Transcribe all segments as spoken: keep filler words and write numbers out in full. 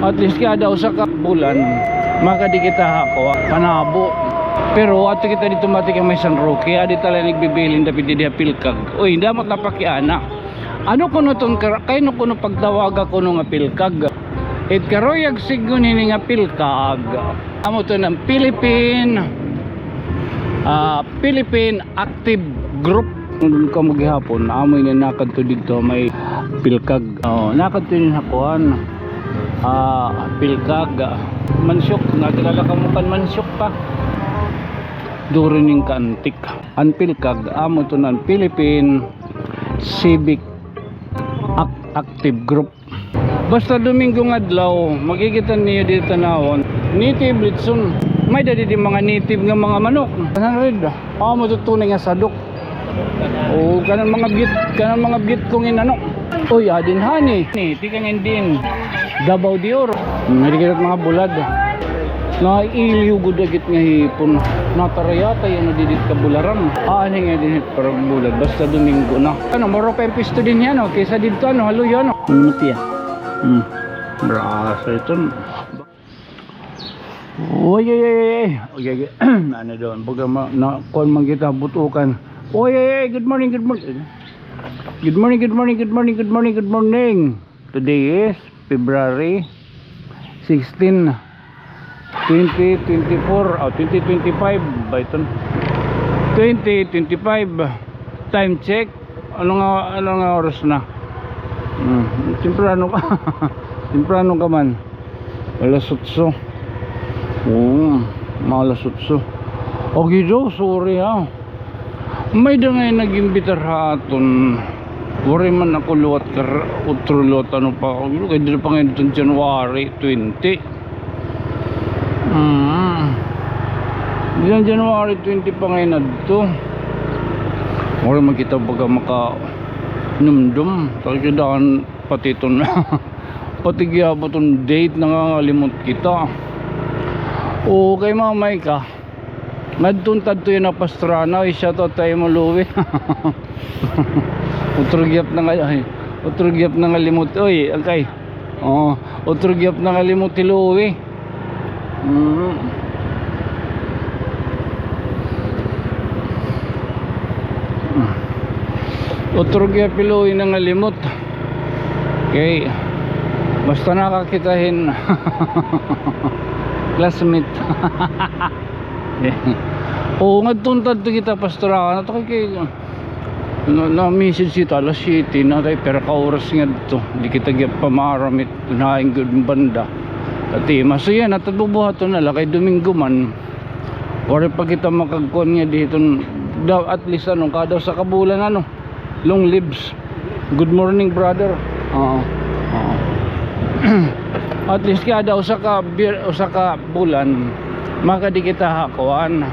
At least kada usa ka bulan, makadi kita ha kuan, panabo. Pero adto kita didto, matikang may San Roque, adi ta la nagbibilin dapit didi ha Pilcag. Uy, damo ta pakiana. Ano kuno ton kar-, kay ano kuno pagtawaga kuno nga Pilcag? It karuyag sidngon hini nga Pilcag, amo to nga Philippine, ah, Philippine Active Group. Nandun kamo gihapon, amo ini nakadto didto may Pilcag. Oh, nakadto ini ha kuan. Ah, Pilcag. Mansyok, nakilala kamo kan Mansyok pa? Duri ning kaantik. An Pilcag, amo to nga Philippine Civic Ac-, Active Group. Basta Domingo nga adlaw, makikita niyo didi tan-awon. Native litson. May-ada didi mga native nga mga manok. One hundred. Amo to tunay nga sadok. O, kanan mga biyut, kanan mga biyut kong inano. Uy, adin hani. Ni, tikang Indian. Davao de Oro. Hmm, didi kita mga bulad. Nailiw gud agit nga hipon. Natarayatay ano didi kabularan. Ah, ani nga dinhi para bulad. Basta Domingo na. Ano, maro pa yung pisto din yan, oh. Kaysa dito, ano, haloy, ano. Ano mo, tiya? Hmm. Brasa ito. Oy, oy, oy, oy. Oy, oy, oy. Ano doon? Pag ma-, na, kuwan man kita, butukan. Oy, oy, oy, good morning, good morning. Good morning, good morning, good morning, good morning, good morning. Today is February sixteen, twenty twenty-four, oh, twenty twenty-five ba iton? Twenty twenty-five. Time check. Ano nga, ano nga oras na? Hmm, temprano ka. Temprano ka man. Alas otso. Oo, mga alas otso. Okay daw, sorry ha. May-ada ngay nag-imbitar ha aton. Waray man ako liwat kar-, utro liwat ano pa. Kay diri pa ngay iton January twenty. Hmm. Diri January twenty pa ngay adto. Waray man kita baga makanumdom. Kay daan pati iton, pati gihapon iton date, nangangalimot kita. O, kay mamay ka. Ngadto unta adto yana Pastrana, oy, shout out ha imo, Louie. Utro gihap na nga, ay, utro gihap na nga limot, oy, okay. Oh, utro gihap na nga limot hi Louie. Mm. Utro gihap hi Louie na nga limot. Okay. Basta nakakita hin classmate. Oo, ngadto unta adto kita, Pastrana. Ato kay, kay, na, na-message kita alas siyete na, tay, pira ka oras ngadto. Di kita gihap pa maaram it, unahin gud banda. Ati, masuya na, ta bubuhaton na la kay Domingo man. Waray pa kita makagkuan nga didto. Da-, at least, ano, kada usa ka bulan, ano. Long lives. Good morning, brother. Oo. Oo. At least kada usa ka bir-, usa ka bulan, makadi kita ha kuan,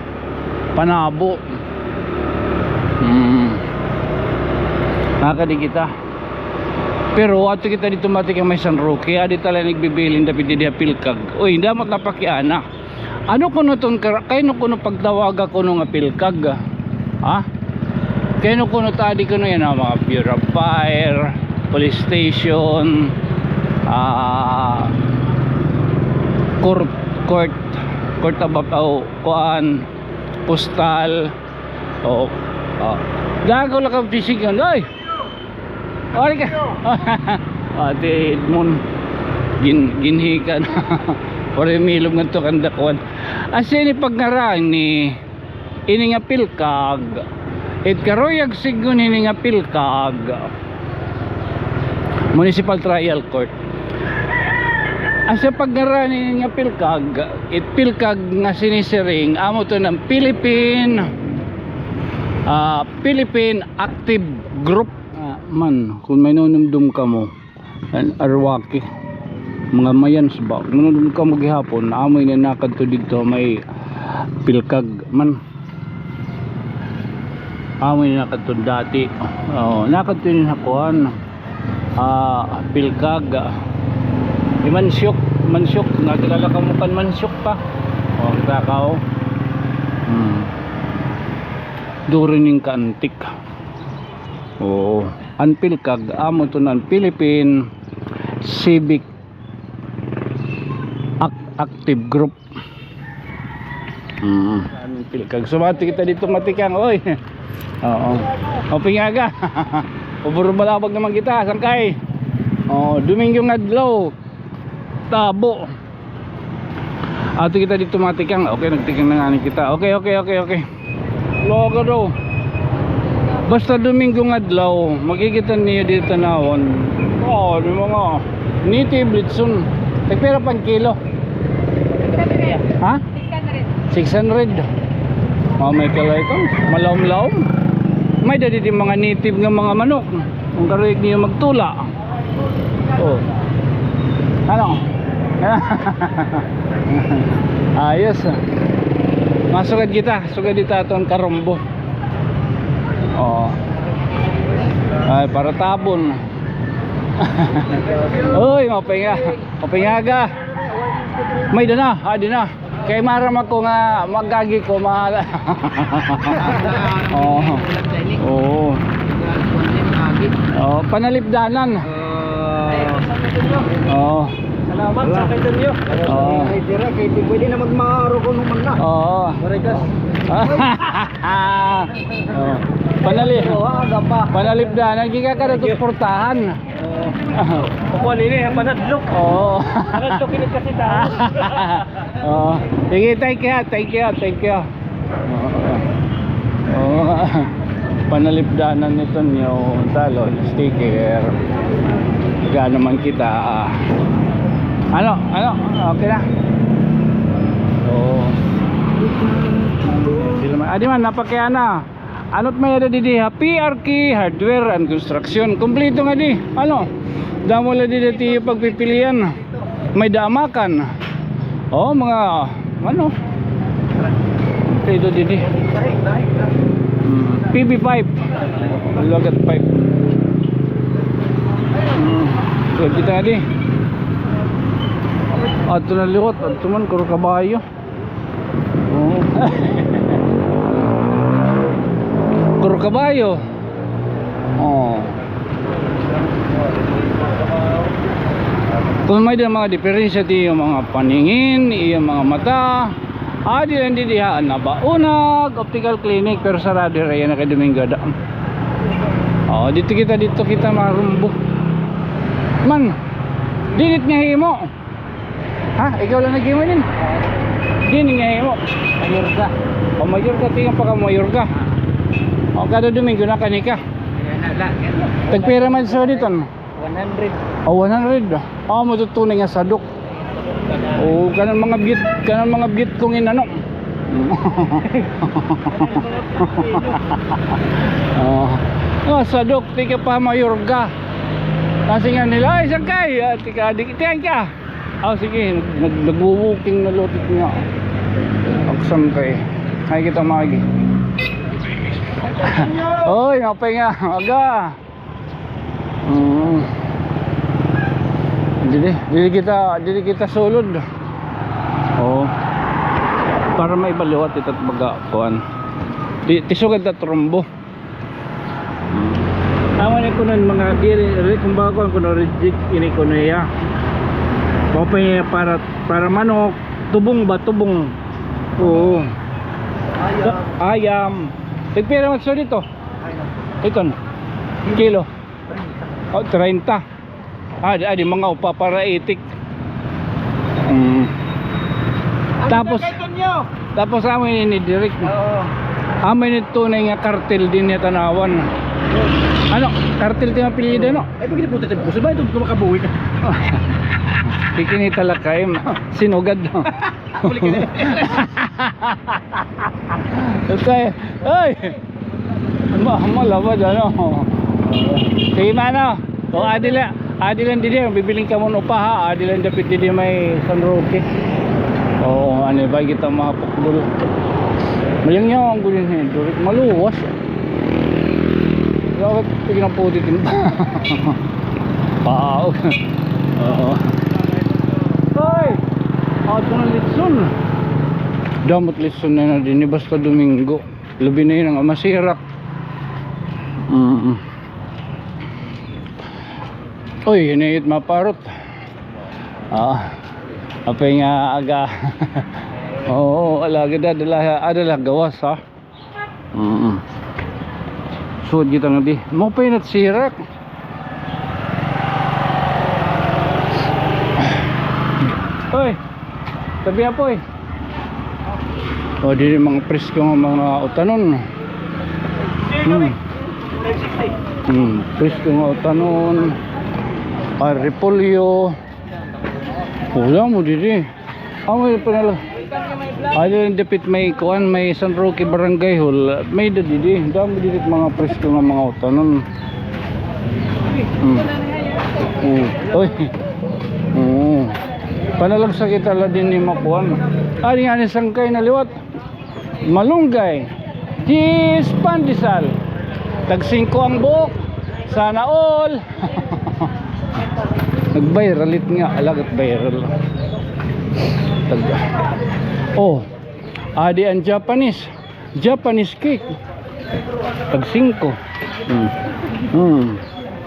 panabo. Hmm. Makadi kita. Pero adto kita didto, matikang may San Roque, adi ta la nagbibilin dapit didi ha Pilcag. Uy, damo ta pakiana. Ano kuno ton kar-, kay ano kuno pagtawaga kuno nga Pilcag? Ha? Kay ano kuno ta adi kuno yana, mga Bureau of Fire, police station, ah, court, court, court of, o, kuan, postal, o, o. Dako la ka fishing yan, oy! Ari ka. Ate Edmond, gin-, ginhikan. Ori milog ngadto kan dakuan. Asya ini pagngaranan ni ini nga Pilcag. It karuyag sidngon hini nga Pilcag, Municipal Trial Court. Asya pagngaranan ini nga Pilcag, it Pilcag nga sinisiring, amo to nga Philippine, ah, Philippine Active Group. Ah, man, kon may nanumdom kamo, an Arwaki, mga Mayans ba, nanumdom kamo gihapon, amo ini nakadto didto may Pilcag man. Amo ini nakadto dati. Oh, nakadto ini ha kuan. Ah, Pilcag. Hi Mansyok, Mansyok, nakilala kamo kan Mansyok pa? Oh, kita ka, oh. Hmm. Duri ning kaantik. Oo. An Pilcag, amo to nga Philippine Civic Active group. Mm. Kag sumati kita didto, matikang, oy. Oo. Maupay nga aga. Ubor malabag naman kita, sangkay. Oh, Domingo nga adlaw. Tabo. Adto kita didto, matikang. Okay, nagtikang na ngani kita. Okay, okay, okay, okay. Logo daw. Basta Domingo nga adlaw, makikita niyo dito tan-awon. Oh, di mga native litson. Tagpira pa an kilo? Ha? Six hundred. Mga may kalay ito. Malawom-lawom. May-ada didi mga native nga mga manok. Kung karuyag niyo magtula. Oh. Ano? Ayos, ah. Masugad kita, sugad kita aton karumbo. Oh. Ay, para tabon. Uy, maupay nga. Maupay nga aga. May dana, ah, di na. Kay maaram ako nga mag-agi ko, mahal. Oo. Oo. Oh, panalipdanan. Oo. Salamat sa kaiton niyo. Oo. Ay, dira, kay di pwede na magmaro ko naman na. Oo. Marikas. Oo. Panali-, panalipdanan, gikan ka na suportahan. Oo. Kuan ini, panadlok. Oo. Panadlok ini kasi tao. Oo. Sige, thank you, thank you, thank you. Oo. Oo. Panalipdanan nito niyo, talo, sticker. Gano man kita, ah. Ano, ano, okay na. Oo. Sila man, adi man, napakiana. Ano it may-ada didi ha P R K Hardware and Construction. Kumpleto nga di. Ano? Damo la didi tiyo pagpipilian. May-ada amakan. Oh, mga ano? Kumpleto didi. Hmm, P V pipe. Lagat pipe. Hmm. So, kita di. Adto na liwat, adto man, kuro kabayo. Oo. Kuro kabayo. Oh. Kung may-ada mga diperensya it iyo mga paningin, iyo mga mata, adi la didi ha Nabaunag Optical Clinic, pero sarado hira yana kay Domingo ada. Oh, didto kita, didto kita marumbo. Man, dinhi it nga himo. Ha? Ikaw la naghimo inin? Dinhi nga himo. Mayorga. O, Mayorga, tingnan pa ka, Mayorga. O, kada Domingo na kani ka. Kaya na, la, kaya na. Tagpira man sa didto? One hundred. O, one hundred. O, matutunay nga sadok. O, kanan mga biyut, kanan mga biyut kong inano. O. O, sadok, tika pa, Mayorga. Kasi nga nila, ay, sangkay. Ah, tika, di, tika. Ah, sige, nag-, nagwo-walking na lotik niya. Aksam kay. Ay, kita magi. Oy, maupay nga aga. Mm. Didi, didi kita, didi kita sulod. Oo. Para maibaliwat ita't baga, kuan. Ti-, tisugad ta trombo. Amo ni kuno mga diri, re-, kumbaga kuno reject ini kuno iya. Open niya para, para manok, tubong ba, tubong. Oo. Ayam. Sa-, ayam. Tagpira man sa didto? Iton. Kilo. O, treinta. Ah, di, ah, di mga upa para itik. Mm. Tapos, tapos amo ini ni Derek. Oo. Amo ini tunay nga kartel dinhi ha Tanauan. Ano, kartel it apelyido, no? Ay, pwede po tayo, boss. Ba, ito, makabuhi ka. Kikinita la kay sinugad, no? Balik ka na. Patay. Ay! Ma-, malawad, ano? Sige, mano. O, adi la, adi la didi, bibilin kamo hin upa, ha? Adi la dapit didi may San Roque. Oo, ano ba kita mga pukbul? Malingaw an gulin, eh. Durik maluwas. Bakit? Sige na po, titin-, Wow. Oo. Ay! Ato na litson. Damo it litson na na dinhi basta Domingo. Labi na ini nga masirak. Mm. Uy, hinihit maparot. Ah. Apay nga aga. Oo, alagad, adala, adala gawas, ha? Mm. Sud kita nga di. Maupay na it sirak. Oy. Tabi, apoy. O, diri mga presko nga mga utanon. Hmm. Hmm, presko nga utanon. Ah, repolyo. Wala mo diri. Amo yung panalo. Ay, diri dapit may kuan, may San Roque Barangay Hall. May da diri. Damo diri mga presko nga mga utanon. Hmm. Hmm. Oy. Hmm. Panalagsa kita la dinhi makuan. Ah, diri nga ni sangkay na liwat. Malunggay. Cheese pandesal. Tag singko ang buok. Sana all. Nag-viral it nga. Alagad viral. Tag, oh. Adi ang Japanese. Japanese cake. Tag singko. Hmm. Hmm.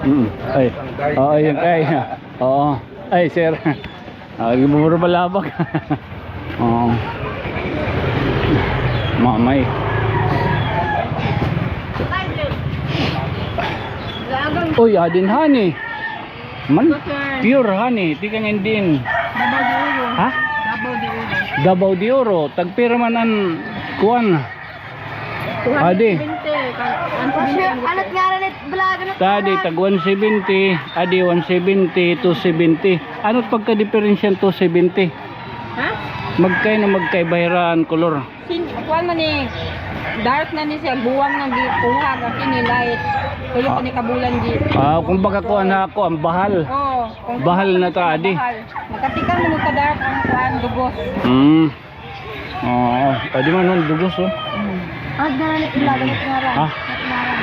Hmm. Ay. Oo, yun kay. Oo. Ay, sir. Ah, gibuburo balabak. Oo. Mamay. Uy, adin honey. Man, pure honey. Tikang Indian. Davao de Oro. Ha? Davao de Oro. Davao de Oro. Tagpira man an kuan. Adi. Anot ngaran it vlog, ano? Tadi, tag one seventy, adi one seventy, two seventy. Ano't pagkadiperensya hin two seventy? Ha? Magkay na magkaiba hira an kolor. Sin, kuan man ni, dark na ni siya, buwang na gikuha, kini light. Tuyo ko ni kabulan di. Ah, kumbaga kuan na ako, ang bahal. Oo, kung bahal na ta, adi. Bahal. Magkatikang mo ka dark ang kuan, dugos. Hmm. Oo, pwede man nun, dugos, oh. Ano na lang, vlog, ano na lang? Ha? Ano na lang?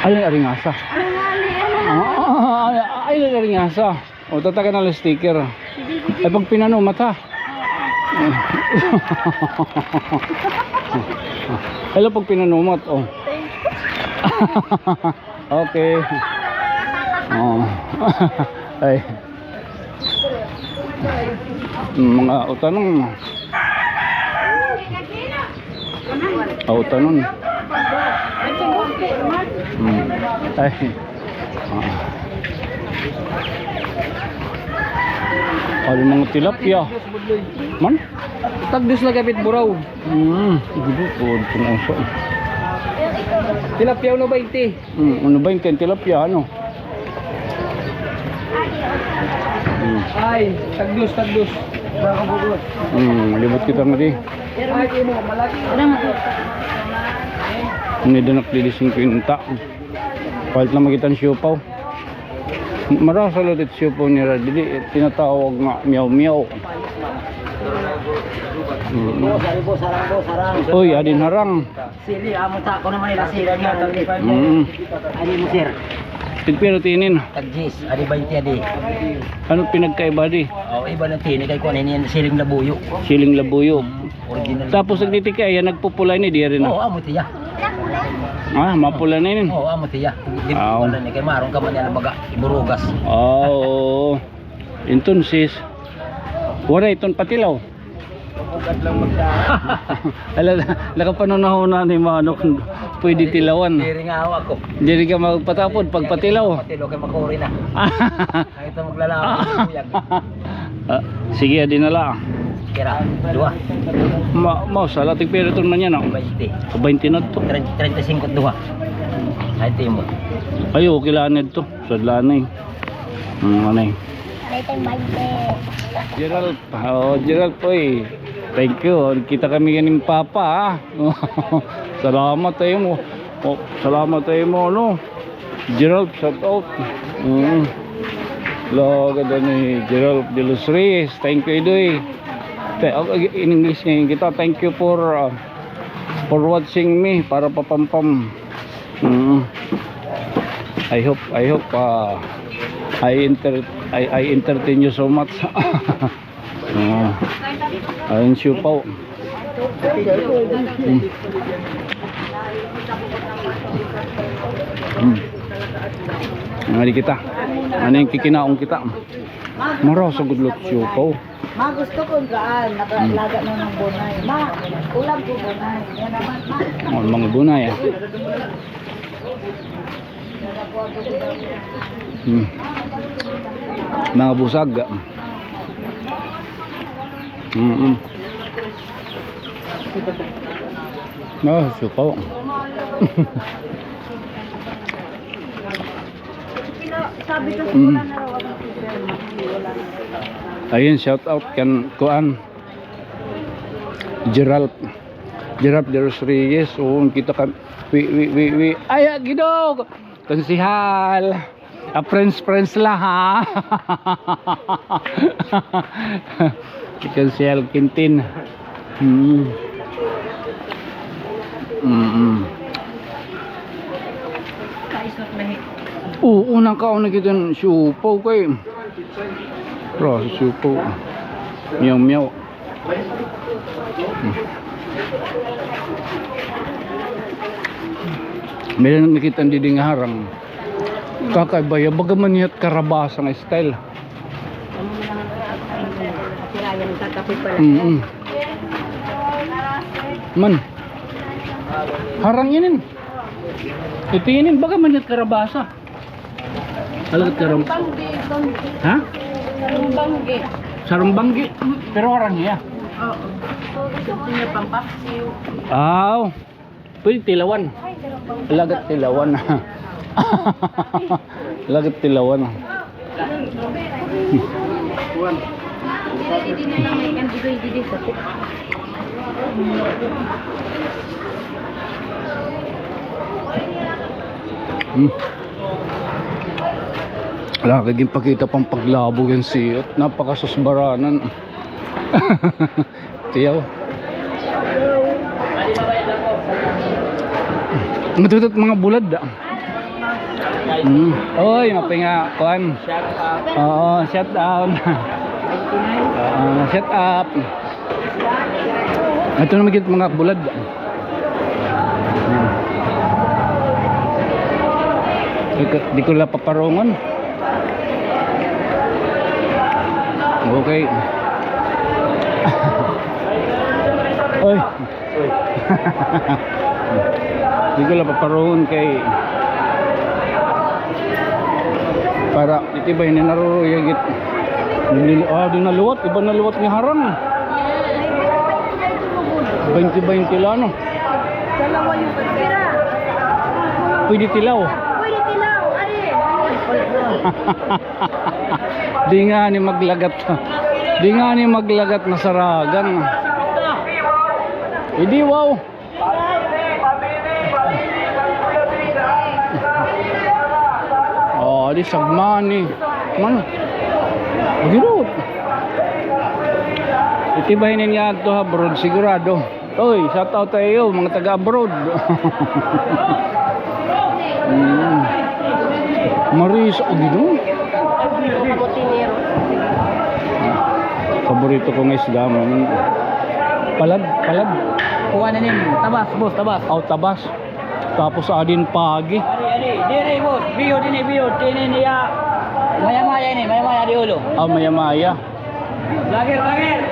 Ay, aringasa. Ano nga, ano nga? Oo, ay, ay, aringasa. O, tataka na lang sticker. Sige, sige. Ay, pag pinanumat, ha? Hello, pag pinanumat, oh. Thank you. Okay. Oh. Ay. Mga utanon. Ah, utanon. Hmm. Ay. Ah. Ay, mga tilapia. Man? Tagdos na kapit buraw. Hmm. Gusto ko itong uso. Tilapia, uno baynte. Hmm, uno baynte an tilapia, ano? Hmm. Ay, tagdos, tagdos. Hmm, libot kita nga di. Ay, imo, malaki. Ini danak didi singkwenta. Palit na man kita hin siopaw. Marasa la it siopaw nira didi, tinatawag nga miyaw-miyaw. Hmm. Uy, adin harang. Sili, amo ta, ako naman nila sili nga. Mm. Ano mo, sir? Tigpira tinin? Tag diyes, adi baynte adi. Ano pinagkaiba di? Oh, iba na tini kay kuan ini siling labuyo. Siling labuyo. Original. Tapos nagtitikay, yan nagpupula ini, di rin na. Oo, amo tiya. Ah, mapula na ini. Oo, amo tiya. Di pula ni kay marong ka man yan baga iburugas. Ah, oo. Entonces, wala iton patilaw. Ala, nakapanunahon na ni Manok, pwede tilawan. Diri nga hawak ko. Diri ka magpatapod pagpatilaw. Patilaw kay makuri na. Ay, ito maglalaw. Ah, sige, adi na lang. Kira, duha. Ma, mao sala, tigpira iton man yan, oh. Baynte. Baynte na to. Treinta y cinco duha. Ay, timo. Ay, okay lang ito. Sadlanay. Hmm, ano eh. Gerald, oh, Gerald, oy. Thank you. Kita kami ganing papa, ha. Salamat ha imo. Oh, salamat ha imo, no. Gerald, shout out. Mm. Lagad ni Gerald de los Reyes. Thank you, Idoy. Te-, oh, in English ngayon kita. Thank you for, uh, for watching me para papampam. Mm. I hope, I hope, ah, I enter-, I, I entertain you so much. Ah. Ayun, siupaw. Mm. Mm. Ngadi kita. Ano yung kikinaon kita? Maraw sa gudlot siupaw. Ma, gusto ko daan, nakalaga na ng bunay. Ma, ulam ko bunay. Yan naman, ma. Oh, mga bunay, ah. Hmm. Mga busag. Mm-mm. Oh, sukaw. Sabi ko, mm. Ayun, shout out kan kuan. Gerald. Gerald de los Reyes. Oo, kita kan. Wi, wi, wi, wi. Ay, ah, Gido! Konsehal. Ah, friends, friends la, ha? Si Konsehal Quintin. Hmm. Mm-mm. Oo, nakaon na kita ng siupaw kay. Bro, siupaw. Miyaw, miyaw. Meron nakita didi nga harang. Kakaiba ya, baga man hiya karabasa nga style. Mm-mm. Man. Harang inin. Ito inin, baga man hiya karabasa. Alagat karam. Sarumbanggi. Ha? Sarumbanggi. Sarumbanggi. Pero harang hiya. Oo. Gusto niya pampaksiw. Aw. Pwede tilawan. Alagat tilawan. Alagat tilawan. Hmm. Wala ka ginpakita pang paglabog yan siya. Napakasusbaranan. Tiyaw. Matutot mga bulad, ah. Mm. Oy, mapinga, kuan. Oo, shout out. Oo, shout out. Ito naman kita mga bulad. Hmm. Di ko, di ko la paparungon. Okay. Oy. Di ko la paparungon kay para iti ba ini naruruyag it. Nilil-, ah, di na liwat, iba na liwat nga harang. Baynte baynte la, no? Dalawa yung pagkira. Pwede tilaw. Pwede tilaw, ari. Di ngani maglagat. Di ngani maglagat na saragan. Idi, wow. Oh, di sagmani. Man. Magirot. Iti ba hinin nga adto ha abroad, sigurado. Oy, shout out sa iyo, mga taga abroad. Mm. Marisa, o, Ginoo. Paborito ko nga isda, man. Palad, palad. Kuha na nin, tabas, boss, tabas. Aw, tabas. Tapos adin pagi. Ari, ari, diri, boss. Biyo, dini, biyo. Tini niya. Maya-maya ini, maya-maya di ulo. Ah, maya-maya. Vlogger, vlogger.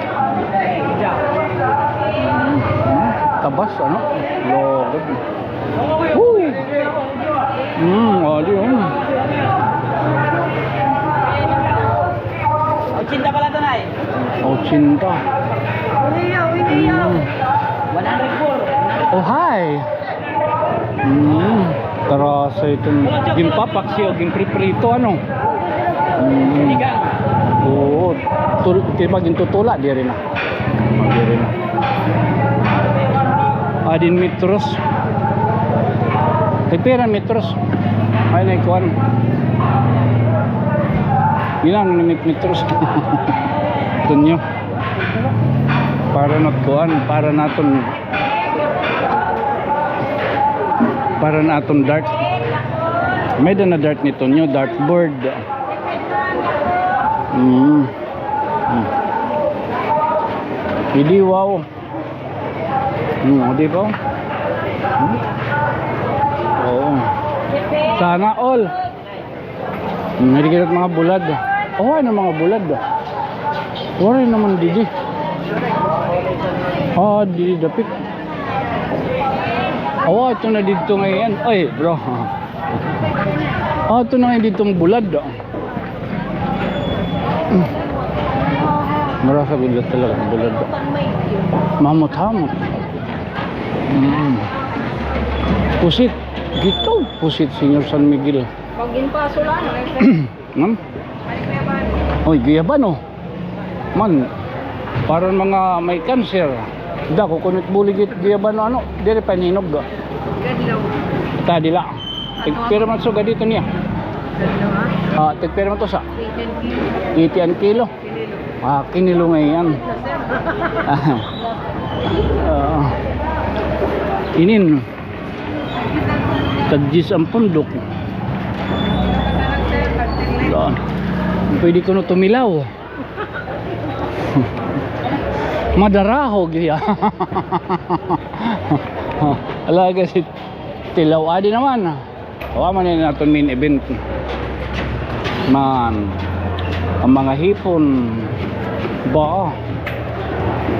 Tabas, ano? Logod. Woo! Mm, adi, mm. Ochenta pala ito, Nay. Ochenta. Mm. One hundred four. Oh, hi. Mm. Tarasa iton ginpapaksiw, ginpriprito, ano? Mm. Oo. Tul-, di ba gintutula, diri na. Diri na. Adin metros. Kay pira metros? Ay, na ikuan. Ilan ni met-, metros? Tunyo. Para na kuan, para naton Para na aton dart. May da na dart ni Tonyo, dartboard. Mm. Mm. Hindi, wow. Mm, di ba? Mm. Oo. Sana all. Hmm, diri kita mga bulad. Oh, ano mga bulad? Waray naman didi. Ah, didi dapit. Awa, ito na didto ngay-an. Ay, bro. Ah, ito na ngay-an didto an bulad. Marasa gud talaga an bulad. Mahamot-hamot. Mm. Pusit. Didto, pusit, Señor San Miguel. Pag ginpaso lang, ano, eh. Ma'am? Oy, guyabano. Man, para mga may cancer. Dako kuno it bulig it guyabano, ano, diri pa hinog. Gadlaw. Ta dila. Ano? Tigpira man sugad ito niya? Gadlaw, ha? Ah, tigpira man to sa? Eighty an kilo. Eighty an kilo. Kinilo. Ah, kinilo ngay-an. Ah. Inin. Tag-diyes an pundok. Doon. Pwede kuno tumilaw. Madarahog hiya. Alaga si tilaw. Adi naman. Wa man ini aton main event. Man, an mga hipon, ba,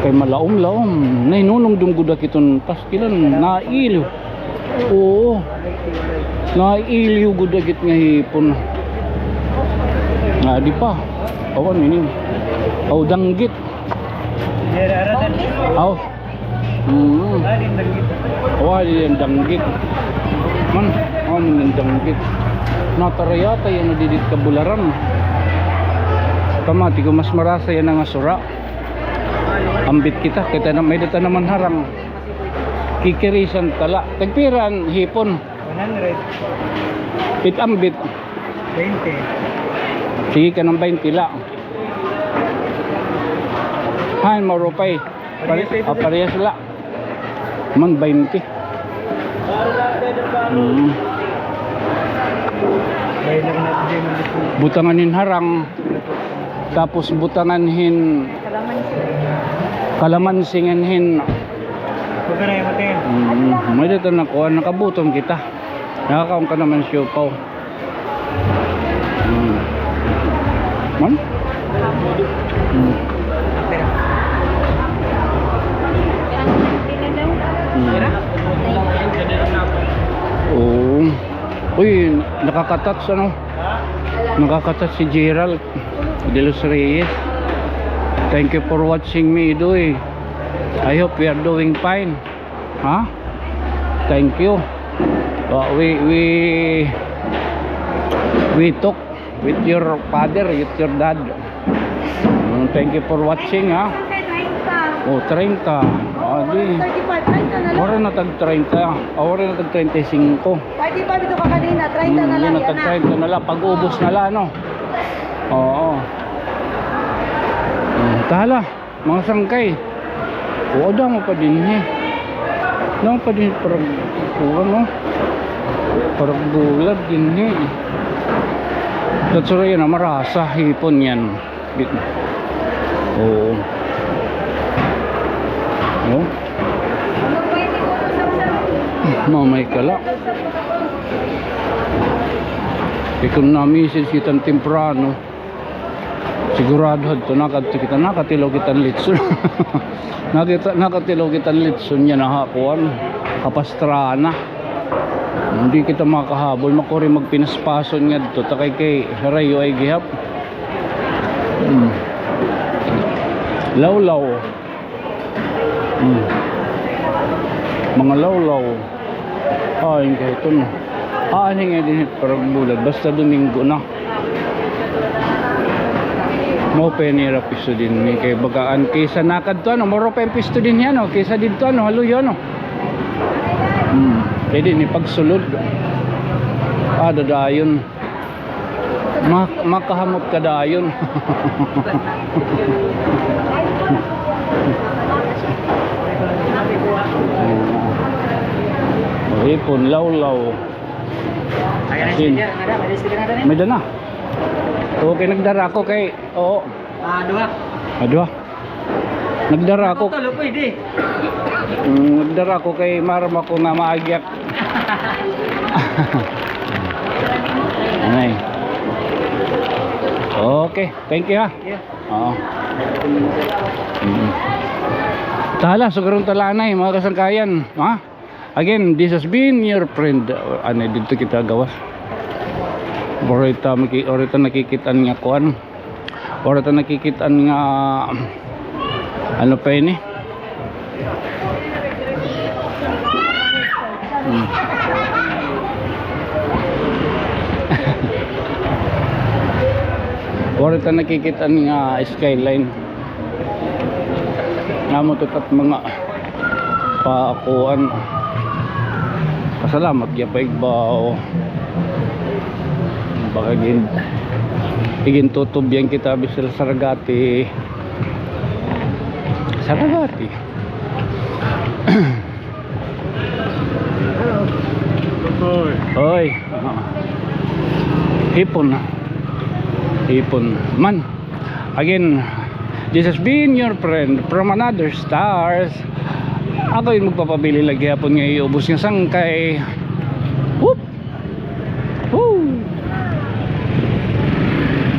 kay malaom-laom. Nahinunong dunggo da kiton pastilan, nailiw. Oo. Nailiw gud da kit nga hipon. Nga di pa. Awan ini. Aw, danggit. Aw. Mm. Awa, di an danggit. Man, awa man an danggit. Natarayatay an nadidit kabularan. Pamati ko mas marasa yana nga sura. Ambit kita, kita na may data naman harang. Kikirisan tala. Tagpira an hipon? One hundred. It ambit? Twenty. Sige ka ng twenty la. Hain, maurupay. Pare-, ah, parehas la. Man, twenty. Mm. Butangan hin harang. Tapos butangan hin kalamansi ngan hin. Mm, may dito na kuha, nakabuton kita. Nakakaon ka naman siyopaw. Mm. Man? Mm. Mm. Oo. Uy, nakakatats, ano? Nakakatats si Gerald de los Reyes. Thank you for watching me, Idoy. I hope we are doing fine. Ha? Thank you. Uh, we, we, we talk with your father, with your dad. Mm, thank you for watching, ha? Saan kayo, treinta? Oh, treinta. Ah, di. Thirty-five, treinta na lang. Wala na tag treinta. Ah, wala na tag treinta y cinco. Thirty-five ito ka kanina, treinta na lang, tag treinta na lang. Pag-ubos na lang, no? Oo. Hmm, tahala, mga sangkay. O, damo pa dinhi. Damo pa dinhi, parag, kuwan, no? Parag bulad dinhi. That's why yan, marasa, hipon yan. Oo. Oh. Mamay kala. Ikon na message kita temprano. Sigurado hadto nakadto kita, nakatilaw kita litson. Nakita, nakatilaw kita litson niya na ha, kuwan, Capastrana. Hindi kita makahabol, makuri magpinaspason ngadto, takay kay harayo ay gihap. Hmm. Lawlaw. Hmm. Mga lawlaw. Ah, yung kahit ano. Ah, ano nga din, parang bulad. Basta Domingo na. Mao pa ini ira pisto dinhi kay bagaan kaysa nakadto, ano, mao pa ini pisto dinhi, ano, kaysa didto, ano, haluyo, ano. Hmm, kay dinhi pagsulod. Ah, dadayon. Ma-, makahamot ka dayon. Hipon, lawlaw. Asin. May dana. Okay, nagdara ako kay, oo. Ah, duha. Ah, duha. Nagdara ako. Tulo, pwede. Mm, nagdara ako kay maaram ako nga maagyak. Anay. Okay, thank you, ha. Oo. Mm. Tala, sugaron ta la anay, mga kasangkayan, ha? Again, this has been your friend. Uh, ano, dito kita gawas. Orita, maki-, orita nakikita nga kuan. Orita nakikita nga, ano pa ini? Hmm. Orita nakikita nga skyline. Amo ito tat mga pakuan. Pasalamat gihap ha igbaw. Baka gin-, igintutubian kita bisan Saragati. Saragati. Oy. Hipon. Hipon man. Again, this has been your friend from another stars. Ako it magpapabilin la gihapon nga iubos nga sangkay. Whoop! Woo!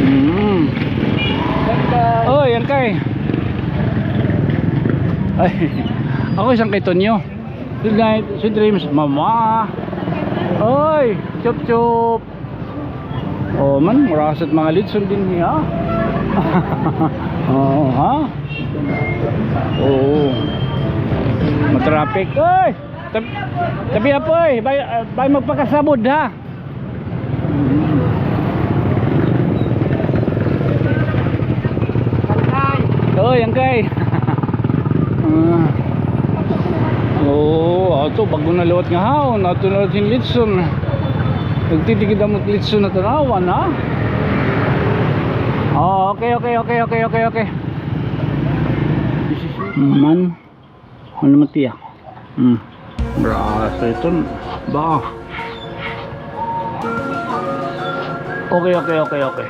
Mm. Oy, Angkay. Ay, ako it sangkay Tonyo. Good night, sweet dreams, mama. Oy, chup chup. Oh, man, murasat mga litson dinhi, ha? Oo, ha? Oo. Matraffic. Oy! Tab-, tabi, apo, oy. Bay, ah, bay magpakasabod, ha? Oy, Angkay. Ah. Oo, ato, bag-o na liwat nga haon. Ato na liwat hin litson. Nagtitikid amo hin litson nga tan-awan, ha? Oh, okay, okay, okay. Man. Ano naman tiya? Hmm. Braso iton. Ba. Okay, okay, okay, okay.